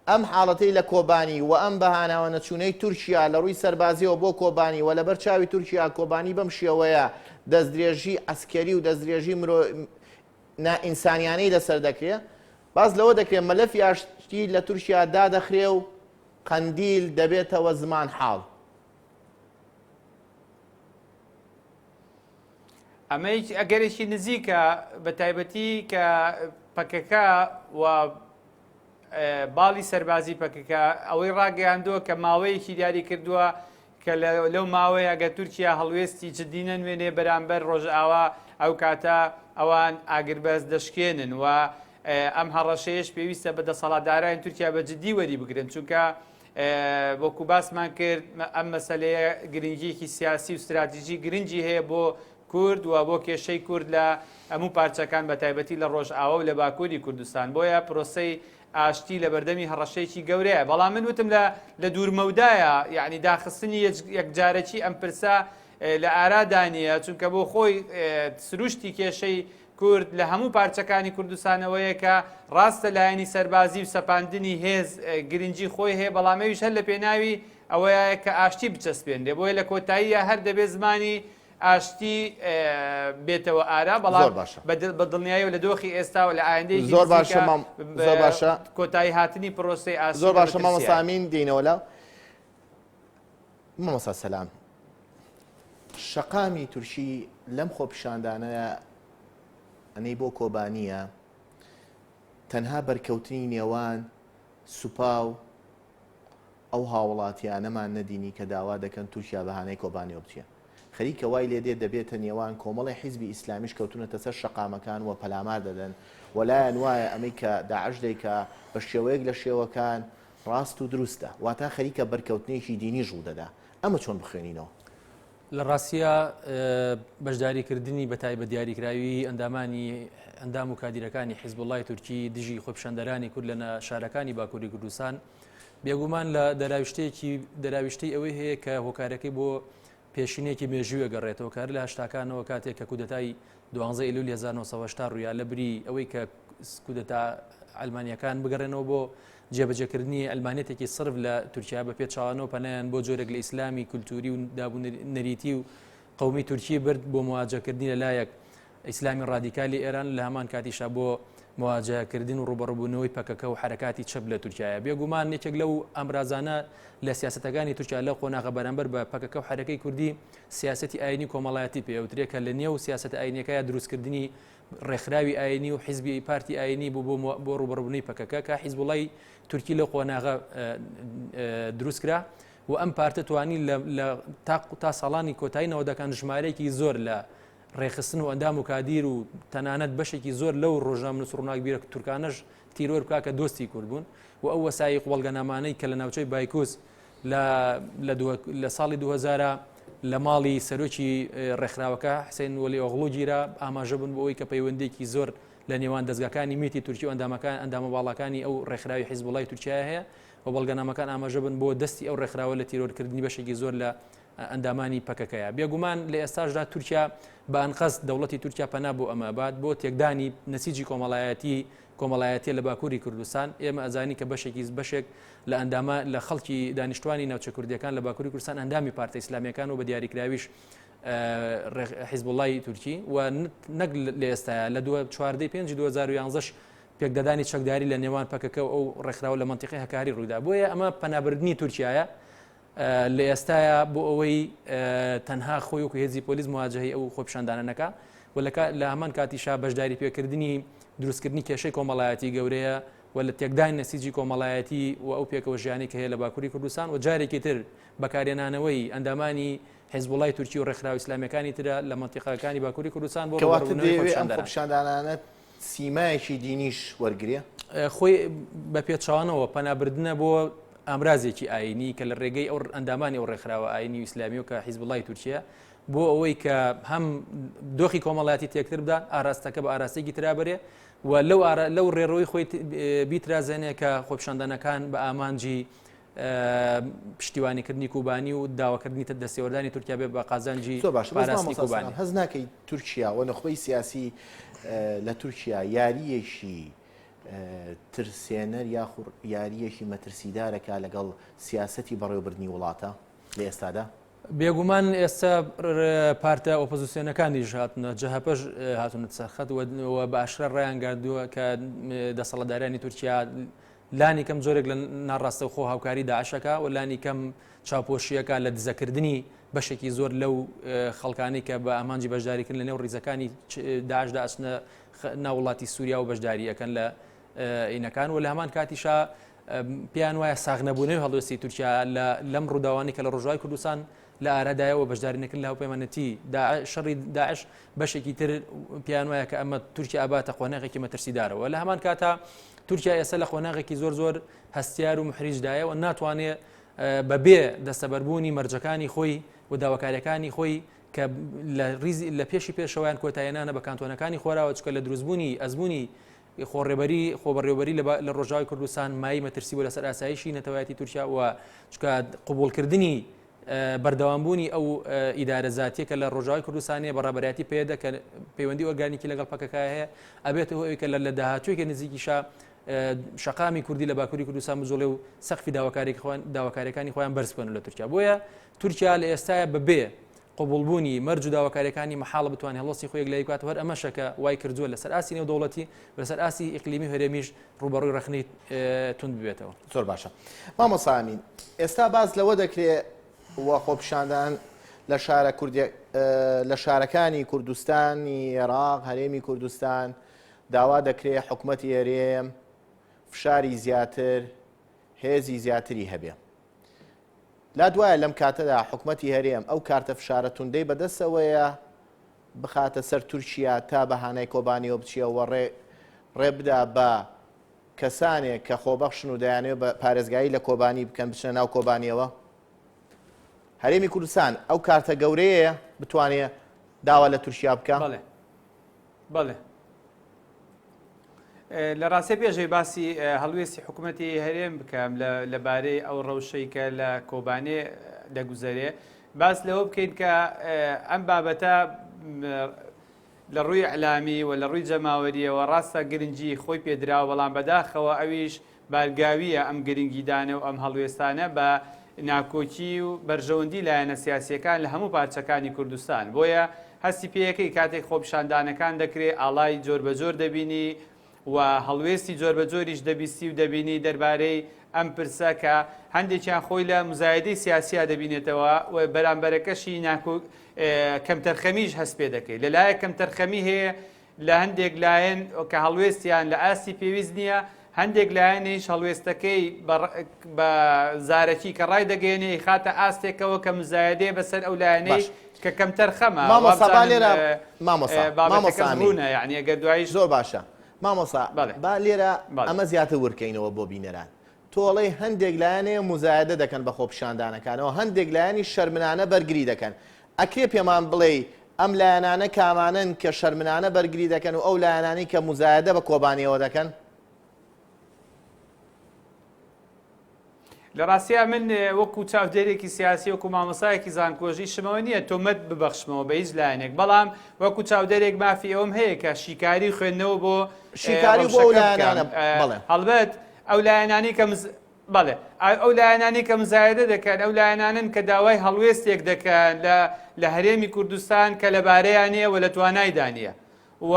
ئەم حاڵەتەی لە کۆبانی و ئەم بەهاناوە نەچوونەی تورکیا لە ڕووی سەربازیەوە بۆ کۆبانی و لەبەر چاوی تورکیا کۆبانی بەم شێوەیە دەستدرێژی عەسکەری و دەستدرێژی مرۆ نائینسانیانەی لەسەر دەکرێت باس لەوە دەکرێت مەلەفی ئاشتی لە تورکیا دادەخرێ و قەندیل دەبێتەوە زمان حاڵ. ئەمە ئەگەرێکی نزیکە بە تایبەتی کە پەکەکە و باڵی سەربازی پەکەکە ئەوەی ڕاگەیاندووە کە ماوەیەکی دیاری کردووە کە لەو ماوەیە ئەگەر تورکیا هەڵوێستی جددی نەنوێنێ بەرامبەر ڕۆژئاوا ئەو کاتە ئەوان ئاگربەست دەشکێنن و ئەم هەڕەشەیەش پێویستە بە دەسەڵاتدارانی تورکیا بە جددی وەری بگرن چونکە وەکو باسمان کرد ئەم مەسەلەیە گرنگیەکی سیاسی و ستراتیژی گرنگی هەیە بۆ کورد و بۆ کێشەی کورد لە هەموو پارچەکان بە تایبەتی لە ڕۆژئاوا و لە باکووری کوردستان بۆیە پرۆسەی ئاشتی لە بەردەمی هەڕەشەیەکی گەورەیە بەڵام من وتم لە لە دوورمەودایە یعنی داخستنی یەکجارەکی ئەم پرسە لە ئارادا نییە چونکە بۆ خۆی سروشتی کێشەی کورد لە هەموو پارچەکانی کوردستانەوەیە کە ڕاستە لایەنی سەربازی و سەپاندنی هێز گرنگی خۆی هەیە بەڵام ئەویش هەر لە پێناوی ئەوەیە کە ئاشتی بچەسپێنرێ بۆیە لە کۆتاییە هەر دەبێ زمانی. ئاشتی بێتەوە ئارا بەڵام زۆر باشە. بە دڵنیایەوە لە دۆخی ئێستا و لە ئایندەیەکی زۆر باشە نزیکا مام زۆر باشە کۆتایی هاتنی پرۆسەی ئاشتی زۆر لە باشە مامۆستا مەترسیایە. ئەمین دێینەوە لە مامۆستا سەلام شەقامی تورکی لەم خۆپیشاندانە ئەنەی بۆ کۆبانییە تەنها بەرکەوتنی نێوان سوپا و ئەو هاوڵاتیانەمان نەدینی کە داوا دەکەن تورکیا بە هانای کۆبانێوە بچێ. خەریکە وای لێ دێت دەبێتە نێوان کۆمەڵێ حیزبی ئیسلامیش کەوتونەتە سەر شەقامەکان و پەلامار دەدەن و لایان وایە ئەمەی کە داعش دەیکا بە شێوەیەک لە شێوەکان ڕاست و دروستە. واتا خەریکە بەرکەوتنێکی دینیش ڕوودەدا. ئەمە چۆن بخوێنینەوە؟ لە ڕاستیا بەشداریکردنی بە تایبەت دیاریکراوی ئەندامانی ئەندام و کادیرەکانی حیزبوڵای تورکی دژی خۆپیشاندەرانی کورد لە شارەکانی باکووری کوردستان بێگومان لە دەراویشتەیەکی دەراویشتەی ئەوەی هەیە کە هۆکارەکەی بۆ پێشینێکی مێژوویە گەڕێتەوە کار لە هەشتاکانەوە کاتێک کە کودەتای دوانزە ئەیلولی 1970 ڕوویا لە بری ئەوەی کە کودەتا ئەلمانیەکان بگەڕێنەوە بۆ جێبەجێکردنی ئەلمانێتێکی سرف لە تورکیا بە پێچوانەوە پەنایان بۆ جۆرێک لە ئیسلامی کولتوری و دابوو نەریتی و قومی تورکی برد بۆ مواجەکردنی لەلایەک ئیسلامی ڕادیکالی ئێران لە هەمان کاتیشا بۆ مواجهەکردن و ڕووبەڕووبوونەوەی پەکەکە و حەرەکاتی چەپ لە تورکیایە. بێگومان یەکێک لەو ئامرازانە لە سیاسەتەکانی تورکیا لەو قۆناغە بەرامبەر بە پەکەکە و حەرەکەی کوردی سیاسەتی ئاینی کۆمەڵایەتی پێوترێ کە لە نێو سیاسەتە ئاینیەکەیا دروستکردنی ڕێکخراوی ئاینی و حیزبی پارتی ئاینی بوو بۆ بۆ ڕووبەڕووبوونەوەی پەکەکە کە حیزبوڵای تورکی لەو قۆناغە دروست کرا و ئەم پارتە توانی لە تا ساڵانی کۆتایی نەوەدەکان ژمارەیەکی زۆر لە ڕێکخستن و ئەندام و کادیر و تەنانەت بەشێکی زۆر لەو ڕۆژنامەنووس و ڕووناکبیرە تورکانەش تیرۆر بکا کە دۆستی کورد بوون و ئەو وەسایق و بەڵگەنامانەی کە لە ناوچەی بایکوس لە لە ساڵی 2000 لە ماڵی سەرۆکی ڕێکخراوەکە حسێن وەلی ئۆغڵو گیرا ئاماژە بوون بۆ ئەوەی کە پەیوەندێکی زۆر لە نێوان دەزگاکانی میتی تورکی و ئەندامەکان ئەندامە باڵاکانی ئەو ڕێکخراوی حیزبوڵای تورکیا هەیە و بەڵگەنامەکان ئاماژە بن بۆ دەستی ئەو ڕێکخراوە لە تیرۆرکردنی بەشێکی زۆر لە ئەندامانی پەکەکەیە. بێگومان لە ئێستاشدا تورکیا بە ئەنقەست دەوڵەتی تورکیا پەنا بۆ ئەمە ئەبات بۆ تێکدانی نەسیجی کۆمەڵایەتی کۆمەڵایەتیە لە باکووری کوردستان. ئێمە ئەزانین کە بەشێکی بەشێک لە ئەندامە لە خەڵکی دانیشتوانی ناوچە کوردیەکان لە باکووری کوردستان ئەندامی پارتە ئیسلامیەکان و بە دیاریکراویش حیزبوڵای تورکی و نەک لە ئێستایا لە 14 5 2011 پێکدادانی چەکداری لە نێوان پەکەکە و ئەو ڕێکخراوە لە مەنتیقەی هەکاری ڕوویدا. بۆیە ئەمە پەنابردنی تورکیایە لە ئێستایا بۆ ئەوەی تەنها خۆی وەکو هێزی پۆلیس مواجهەی ئەو خۆپیشاندانە نەکا و لە هەمان کاتیشا بەشداری پێکردنی دروستکردنی کێشەی کۆمەڵایەتی گەورەیە و لە تێکدانی نەسیجی کۆمەڵایەتی و ئەو پێکەوە ژیانی کە هەیە لە باکووری کوردستان و جارێکی تر بەکارهێنانەوەی ئەندامانی حیزبوڵای تورکی و ڕێکخراوە ئیسلامیەکانی ترە لە مەنتیقەکانی باکووری کوردستان بۆ کەواتە ڕووبەڕووبوونەوەی دەیەوێ ئەم خۆپیشاندەران. خۆپیشاندانانە سیمایەکی دینیش وەرگرێ؟ خۆی بە پێچەوانەوە پەنابردنە بۆ ئامرازێکی ئایینی کە لە ڕێگەی ئەو ئەندامانی ئەو ڕێکخراوە ئایینی و ئیسلامیەوە کە حیزبوڵای تورکیە بۆ ئەوەی کە هەم دۆخی کۆمەڵایەتی تێکتر بدات ئاراستەکە بە ئاراستەیەکی ترا بەرێ و لەو لەو ڕێڕەوی خۆی بیترازێنێ کە خۆپیشاندانەکان بە ئامانجی پشتیوانیکردنی کوبانی و داواکردنی دەستێوەردانی تورکیا بێ بە قازانجی زۆر باشە بەس پاراستنی مامۆستا کوبانی. سەلام هەست ناکەی تورکیا و نوخبەی سیاسی لە تورکیا یارییەکی ترسێنەر یاخود یارییەکی مەترسیدارەکە لەگەڵ سیاسەتی بەڕێوەبردنی وڵاتە لە ئێستادا؟ بێگومان ئێستا پارتە ئۆپۆزیسیۆنەکانیش هاتنە جەهەپەش هاتوونەتە سەر خەت و بە ئاشکرا ڕایانگەیاندووە کە دەسەڵاتدارانی تورکیا لانی کەم جۆرێک لە ناڕاستەوخۆ هاوکاری داعشەکە و لانی کەم چاوپۆشیەکە لە دزەکردنی بەشێکی زۆر لەو خەڵکانی کە بە ئامانجی بەشداریکردن لە نێو ڕیزەکانی داعشدا ئەچنە ناو وڵاتی سووریا و بەشداری ئەکەن لە ئینەکان و لە هەمان کاتیشا پێیان وایە ساغنەبوونەوەی هەڵوێستی تورکیا لەم ڕووداوانی کە لە ڕۆژاوای کوردستان لە ئارادایە و بەشداری نەکردن لە هاوپەیمانەتی شەڕی داعش بەشێکی تر پێیان وایە کە ئەمە تورکیا ئەباتە قۆناغێکی مەترسیدارەوە لە هەمان کاتا تورکیا ئێستا لە قۆناغێکی زۆر زۆر هەستیار و محریجدایە و ناتوانێت بەبێ دەستەبەربوونی مەرجەکانی خۆی و داواکاریەکانی خۆی کە لە ریزی لە پێشی پێشەوەیان کۆتایێنانە بە کانتۆنەکانی خۆراوە چکە لە دروستبوونی ئەزمموی خۆڕێبەری خۆبەڕێوبەری لە ڕۆژاوای کوردستان مای مەترسی بوو لەسەر ئاسایشی نەتەوایەتی تورکیا و چکە قوبولکردنی بەردەوامبوونی ئەو ئیدارە زاتیە کە لە ڕۆژاوای کوردستانەیە بە ڕابەرایەتی پەیەدە کە پەیوەندی ئۆرگانیکی لەگەڵ پەکەکە هەیە ئەبێتە هۆی ئەوەی کە لە داهاتوویەکی نزیکیشا شەقامی کوردی لە باکووری کوردستان بجوڵێ و سەقفی داواکاریەکانی خۆیان بەرز بکەن لە تورکیا بۆیە تورکیا لە ئێستایا بەبێ. قبوڵبوونی مەرج و داواکاریەکانی مەحاڵە بتوانێت هەڵوەستی خۆی یەکلایی بکات و هەر ئەمەشە کە وای کردووە لەسەر ئاستی نێودەوڵەتی و لەسەر ئاستی ئیقلیمی و هەرێمیش ڕووبەڕووی ڕەخنەی توند ببێتەوە. زۆر باشە مامۆستا ئەمین ئێستا باس لەوە دەکرێ و خۆپیشاندان لە شارە کوردی لە شارەکانی کوردستانی عێراق هەرێمی کوردستان داوا دەکرێ حکومەتی هەرێم فشاری زیاتر هێزی زیاتری هەبێ لات وایە لەم کاتەدا حکومەتی هەرێم ئەو کارتە فشارە توندەی بەدەستەوەیە بخاتە سەر تورکیا تا بە هانای کۆبانیەوە بچیەوە ڕێ ڕێ بدا بە کەسانێک کە خۆبەخشن و دەیانەوێت بە پارێزگاری لە کۆبانی بکەن بچنە ناو کۆبانیەوە؟ هەرێمی کوردستان ئەو کارتە گەورەیە بتوانێ داوا لە تورکیا بکە؟ بەڵێ بەڵێ لە ڕاستە پێشەوەی باسی هەڵوێستی حکوومەتی هەرێم بکەم لەبارەی ئەو ڕەوشەی کە لە کۆبانێ دەگوزەرێ باس لەوە بکەین کە ئەم بابەتە لە ڕووی ئەلامی و لە ڕووی جەماوەریەوە ڕاستە گرنگی خۆی پێدراوە بەڵام بەداخەوە ئەویش بارگاوییە ئەم گرنگیدانە و ئەم هەڵوێستانە بە ناکۆکی و بەرژەوەندی لایەنە سیاسییەکان لە هەموو پارچەکانی کوردستان. بۆیە هەستی پێیەکەی کاتێک خۆپیشاندانەکان دەکرێ ئاڵای جۆربەجۆر دەبینی و هەڵوێستی جۆربەجۆریش دەبیستی و دەبینی دەربارەی ئەم پرسە کە هەندێکیان خۆی لە مزایدەی سیاسیا دەبینێتەوە و بەرامبەرەکەشی ناکۆ کەمتەرخەمیش هەست پێ دەکەی. لەلایەک کەمتەرخەمی هەیە لە هەندێک لایەن کە هەڵوێستیان لە ئاستی پێویست نییە، هەندێک لایەنیش هەڵوێستەکەی بە زارەکی کە ڕایدەگەیەنێ ئەیخاتە ئاستێکەوە کە مزایەدەیە بەسەر ئەو لایەنەی باش. کە کەمتەرخەمە. مامۆستا با وابزانم لێرە مامۆستا بابەتەکەم مامۆستا ئەمین ڕوونە یانی ئەگەر دواییش زۆر باشە مامۆستا بەڵێ با لێرە بەڵێ. ئەمە زیاتر ورکەینەوە بۆ بینەران تۆ ئەڵێی هەندێک لایەن هەیە موزایەدە دەکەن بە خۆپیشاندانەکانەوە، هەندێک لایەنیش شەرمنانە بەرگری دەکەن. ئەکرێ پێمان بڵێی ئەم لایەنانە کامانەن کە شەرمنانە بەرگری دەکەن و ئەو لایەنانەی کە موزایەدە بە کۆبانێوە دەکەن؟ لە ڕاستیا من وەکو چاودێرێکی سیاسی وەکو مامۆسایەکی زانکۆش ئیشمەوە نییە تۆمەت ببەخشمەوە بە هیچ لایەنێک بەڵام وەکو چاودێرێک مافی ئەوم هەیە کە شیکاری خوێندنەوە بۆ شیکاری بۆ ئەو ڕەوشەکە بکەم لایەنانە بەڵێ. هەڵبەت ئەو لایەنانەی کە بەڵێ ئەو لایەنانەی کە مزایەدە دەکەن ئەو لایەنانەن کە داوای هەڵوێستێک دەکەن لە لە هەرێمی کوردستان کە لەبارەیان نییە و لە توانایدا نییە و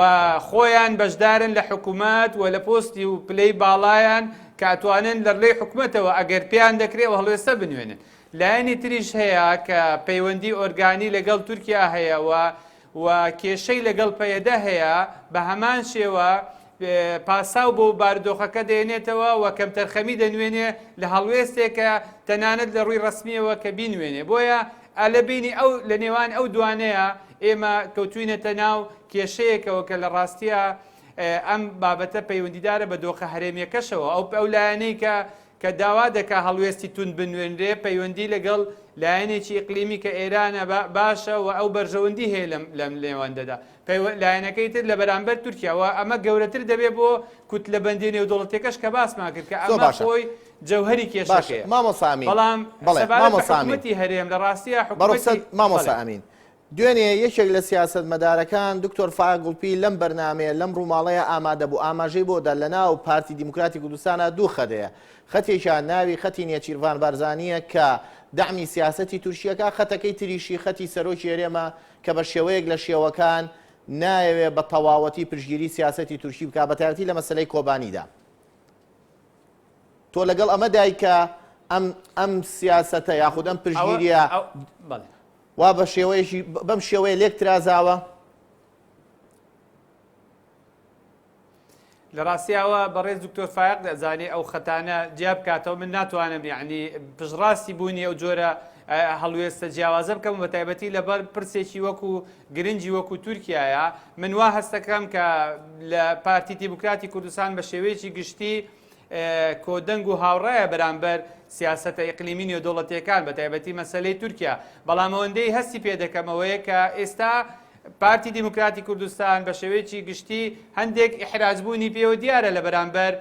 خۆیان بەشدارن لە حکوومەت و لە پۆستی و پلەی باڵایان کە ئەتوانن لە ڕێی حکومەتەوە ئەگەر پێیان دەکرێ ئەو هەڵوێستە بنوێنن. لایەنی تریش هەیە کە پەیوەندی ئۆرگانی لەگەڵ تورکیا هەیە و و کێشەی لەگەڵ پەیەدە هەیە، بە هەمان شێوە پاساو بۆ بارودۆخەکە دەێنێتەوە و کەمتەرخەمی دەنوێنێ لە هەڵوێستێک کە تەنانەت لە ڕووی ڕەسمییەوە کە بینوێنێ. بۆیە لە بەینی ئەو لە نێوان ئەو دوانەیە ئێمە کەوتوینەتە ناو کێشەیەکەوە کە لە ڕاستیا ئەم بابەتە پەیوەندیدارە بە دۆخە هەرێمییەکەشەوە. ئەو ئەو لایەنەی کە کە داوا دەکا هەڵوێستی توند بنوێنرێ، پەیوەندی لەگەڵ لایەنێکی ئیقلیمی کە ئێرانە باشە و ئەو بەرژەوەندی هەیە لەم لەم نێوەندەدا. لایەنەکەی تر لە بەرامبەر تورکیا و ئەمە گەورەتر دەبێ بۆ کوتلەبەندییە نێودەوڵەتییەکەش کە باسمان کرد کە زۆر ئەمە باشە. خۆی جەوهەری باشە کێشەکەیە. مامۆستا ئەمین. بەڵام بەڵێ سەبارەت بە مامۆستا ئەمین. حکوومەتی هەرێم لە ڕاستیا بە ڕوخسەت حکوومەتی مامۆستا بەڵێ. ئەمین. دوێنێ یەکێک لە سیاسەتمەدارەکان دکتۆر فایەق گوڵپی لەم بەرنامەیە لەم ڕووماڵەیە ئامادە بوو ئاماژەی بۆ دا لەناو پارتی دیموکراتی کوردستانا دوو خەت هەیە خەتێکیان ناوی خەتی نێچیرڤان بارزانییە کە دەعمی سیاسەتی تورکییەکە خەتەکەی تریشی خەتی سەرۆکی هەرێمە کە بە شێوەیەک لە شێوەکان نایەوێ بە تەواوەتی پشتگیری سیاسەتی تورکی بکا بەتایبەتی لە مەسەلەی کۆبانیدا. تۆ لەگەڵ ئەمەدای کە ئەم ئەم سیاسەتە یاخود ئەم پشتگیریە وا بە شێوەیەکی بەم شێوەیە لێک ترازاوە؟ لە ڕاستیاوە بەڕێز دکتۆر فایق دەزانێ ئەو خەتانە جیا بکاتەوە من ناتوانم یعنی پشتڕاستی بوونی ئەو جۆرە هەڵوێستە جیاوازە بکەم بە تایبەتی لەبەر پرسێکی وەکو گرنگی وەکو تورکایە من وا هەستەکەم کە لە پارتی دیموکراتی کوردستان بە شێوەیەکی گشتی کۆدەنگ و هاوڕایە بەرامبەر سیاسەتە ئیقلیمی نێودەوڵەتیەکان بە تایبەتی مەسەلەی تورکیا بەڵام ئەوەندەی هەستی پێ دەکەم ئەوەیە کە ئێستا پارتی دیموکراتی کوردستان بە شێوەیەکی گشتی هەندێک ئیحراجبوونی پێوە دیارە لە بەرامبەر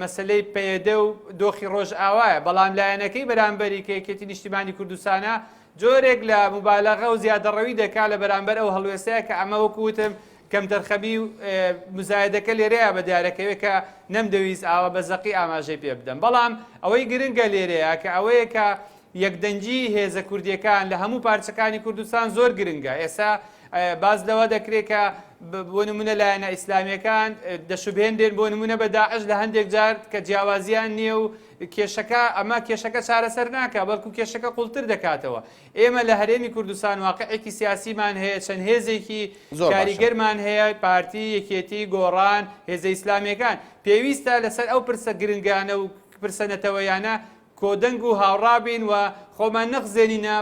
مەسلەی پەیەدە و دۆخی ڕۆژئاوایە بەڵام لایەنەکەی بەرامبەری کە یەکێتی نیشتیمانی کوردستانە جۆرێک لە مبالەغە و زیادەڕەوی دەکا لە بەرامبەر ئەو هەڵوێستەیە کە ئەمە وەکو وتم کەمتەرخەمی و مزایەدەکە لێرەیە بە دیارەکەوێ کە نەمدەویست ئاوا بە زەقی ئاماژەی پێ بدەم بەڵام ئەوەی گرنگە لێرەیە کە ئەوەیە کە. یەکدەنگی هێزە کوردیەکان لە هەموو پارچەکانی کوردستان زۆر گرنگە. ئێستا باس لەوە دەکرێت کە بۆ نمونە لایەنە ئیسلامیەکان دەشوبهێنرێن بۆ نمونە بە داعش لە هەندێک جار کە جیاوازیان نییە و کێشەکە ئەمە کێشەکە چارەسەر ناکە بەڵکو کێشەکە قوڵتر دەکاتەوە. ئێمە لە هەرێمی کوردستان واقعێکی سیاسیمان هەیە، چەند هێزێکی کاریگەرمان هەیە، پارتی، یەکێتی، گۆڕان، هێزە ئیسلامیەکان. پێویستە لەسەر ئەو پرسە گرنگانە و پرسە نەتەوەیانە کۆدەنگ و هاوڕا بین و خۆمان نەخزێنینە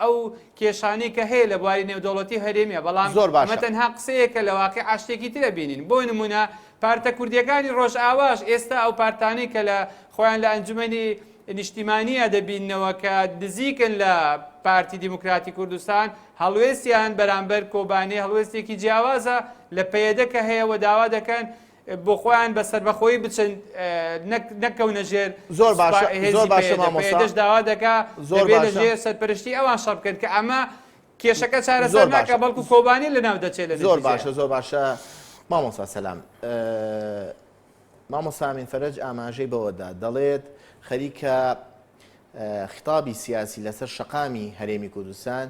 ئەو کێشانەی کە هەیە لە بواری نێودەوڵەتی هەرێمیە، بەڵام زۆر ئەمە باشە. تەنها قسەیەکە لە واقیع شتێکی ترە بینین. بۆ نمونە پارتە کوردیەکانی ڕۆژئاواش ئێستا ئەو پارتانەی کە لە خۆیان لە ئەنجومەنی نیشتیمانیە دەبیننەوە کە نزیکن لە پارتی دیموکراتی کوردستان هەڵوێستیان بەرامبەر کۆبانێ هەڵوێستێکی جیاوازە لە پەیەدە کە هەیە و داوا دەکەن بۆ خۆیان بە سەربەخۆیی بچن نەکەونە ژێر زۆر باشە زۆر هێزی باشە پەیەدە. مامۆستا پەیەدەش داوا دەکا زۆر دەبێ لە باشە. ژێر سەرپەرشتی ئەوان شەڕ بکەن کە ئەمە کێشەکە چارەسەر زۆر ناکا باشە. بەڵکو کۆبانێ لەناو دەچێت لە زۆر نەتیجەیا. باشە زۆر باشە مامۆستا سەلام مامۆستا ئەمین فەرەج ئاماژەی بەوەدا دەڵێت خەریکە خیتابی سیاسی لەسەر شەقامی هەرێمی کوردستان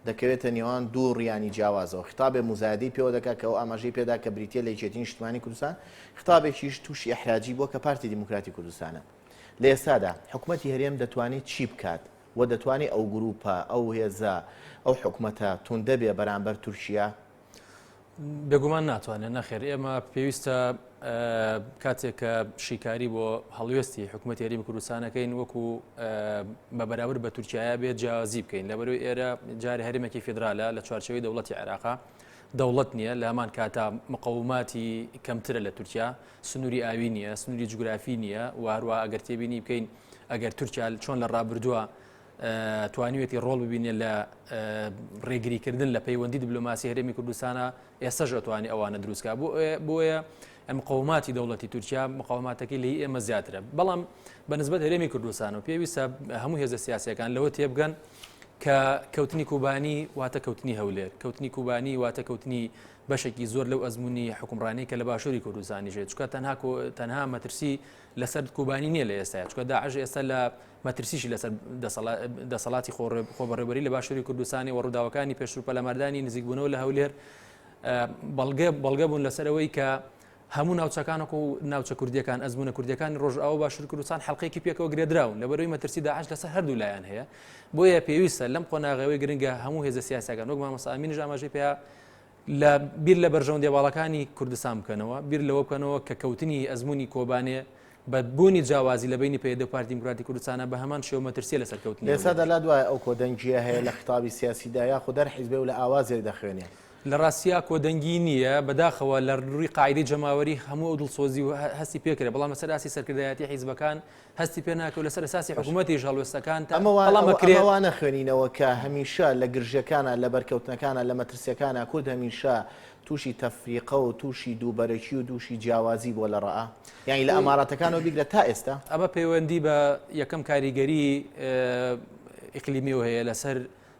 دەکەوێتە نێوان دوو ڕیانی جیاوازەوە، خیتابێ موزایەدەی پێوە دەکات کە ئەو ئاماژەی پێدا کە بریتییە لە یەکێتی نیشتمانی کوردستان، خیتابێکیش تووشی ئیحراجی بووە کە پارتی دیموکراتی کوردستانە. لە ئێستادا حکومەتی هەرێم دەتوانێت چی بکات و دەتوانێت ئەو گرووپە، ئەو هێزە، ئەو حکومەتە توندە بێ بەرامبەر تورکیا؟ بێگومان ناتوانێت نەخێر ئێمە پێویستە کاتێک کە شیکاری بۆ هەڵوێستی حکوومەت هەرێمی کوردستانەکەین وەکو بە بەراورد بە تورکایە بێت جیاوازی بکەین لەبەرەوەی ئێرە جاری هەرێمێکی فیدرالە لە چوارچەوەی دەوڵەتی عێراقا دەوڵەت نییە لە هەمان کاتا مقاوماتی کەمترە لە تورکیا سنووری ئاوی نییە سنووری جوگرافی نییە و هەروە ئەگەر تێبینی بکەین ئەگەر تورکیا چۆن لە ڕابردووە توانیوێتی ڕۆڵ ببینێت لە ڕێگریکردن لە پەیوەندی دیبلۆماسی هەرێمی کوردستانە ئێستاش ئەتوانێت ئەوانە دروستکا بۆیە مقاوماتی دەوڵەتی تورکیا مقاوماتەکەی لەی ئێمە زیاترە بەڵام بە نسبەت هەرێمی کوردستان و پێویستە هەموو هێزە سیاسەکان لەوە تێبگەن کە کەوتنی کوبانی واتە کەوتنی هەولێر کەوتنی کوبانی واتە کەوتنی بەشێکی زۆر لەو ئەزمموی حکومڕانی کە لە باشووری کوردستانی ژێت چکە تەنها تەنها مەترسی لەسەر کوبانی نییە لە ئێستا چکە داعش ئێستا لە مەترسیشی لەسەر دەسەڵاتی خۆبەڕێوەبەری لە باشووری کوردستانی و ڕووداوەکانی پێشتر پەلاماردانی نزیکبوونەوە لە هەولێر بەڵگە بەڵگە بوون لەسەر ئەوەی کە هەموو ناوچەکانەک و ناوچە کوردیەکان ئەزمونە کوردیەکانی ڕۆژئاوا باشوور کوردستان حلقێکی پێکەوە گرێدراون لەبەرەوەی مەترسی داعش لەسەر هەردوو لایەن هەیە بۆیە پێویستە لەم قۆناغەوەی گرنگە هەموو هێزە سیاسەکان وەک مامۆستا ئەمینیش ئاماژەی پێ لە بیر لە بەرژەوەندیە باڵاکانی کوردستان بکەنەوە، بیر لەوە بکەنەوە کە کەوتنی ئەزموونی کۆبانێ بە بوونی جیاوازی لە بەینی پەیەدە و پارتی دیموکراتی کوردستانە بە هەمان شێوە مەترسیە لەسەر کەوتنی لە ئێستادا هەولێریش. لات وایە ئەو کۆدەنگییە هەیە لە خیتابی سیاسیدا یاخود هەر حیزبێ و لە ئاوازێک دەخوێنێ؟ لە ڕاستیا کۆدەنگی نییە، بەداخەوە لە ڕووی قاعیدەی جەماوەری هەموو ئەو دڵسۆزی و هەستی پێکرێ، بەڵام لەسەر ئاستی سەرکردایەتی حیزبەکان هەستی پێ ناکرێ و لەسەر ئەساسی حکوومەتیش هەڵوێستەکان تا ئەمە وا بەڵام ئەمە ئەکرێ. وا نەخوێنینەوە کە هەمیشە لە گرژیەکانا، لە بەرکەوتنەکانا، لە مەترسیەکانا کورد هەمیشە تووشی تەفریقە و تووشی دووبەرەکی و دووشی جیاوازی بووە لە ڕەئا یانی لە ئەماراتەکانەوە بیگرە تا ئێستا. ئەمە پەیوەندی بە یەکەم کاریگەری ئیقلیمیەوە هەیە لەسەر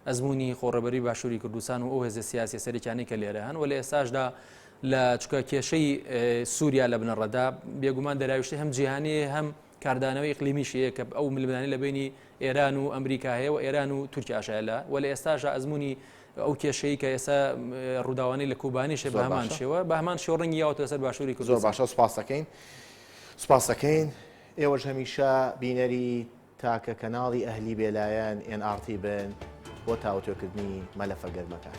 ئەزموونی خۆڕێبەری باشووری کوردستان و ئەو هێزە سیاسیە سەرەکیانەی کە لێرە هەن و لە ئێستاشدا لە چکە کێشەی سووریا لە بنەڕەتدا بێگومان دەراویشتەی هەم جیهانی هەم کاردانەوەی ئیقلیمیش هەیە کە ئەو ململانێ لە بینی ئێران و ئەمریکا هەیە و ئێران و تورکیاش هەیە لە و لە ئێستاشدا ئەزموونی ئەو کێشەی کە ئێستا ڕووداوانەی لە کوبانیش بە هەمان شێوە بە هەمان شێوە ڕەنگی یاوەتە لەسەر باشووری کوردستان. زۆر باشە سوپاس دەکەین سوپاس دەکەین ئێوەش هەمیشە بینەری تاکە کەناڵی ئەهلی بێلایەن ئێن ئاڕ تی بن بۆ تاوتوێکردنی مەلەفە گەرمەکان.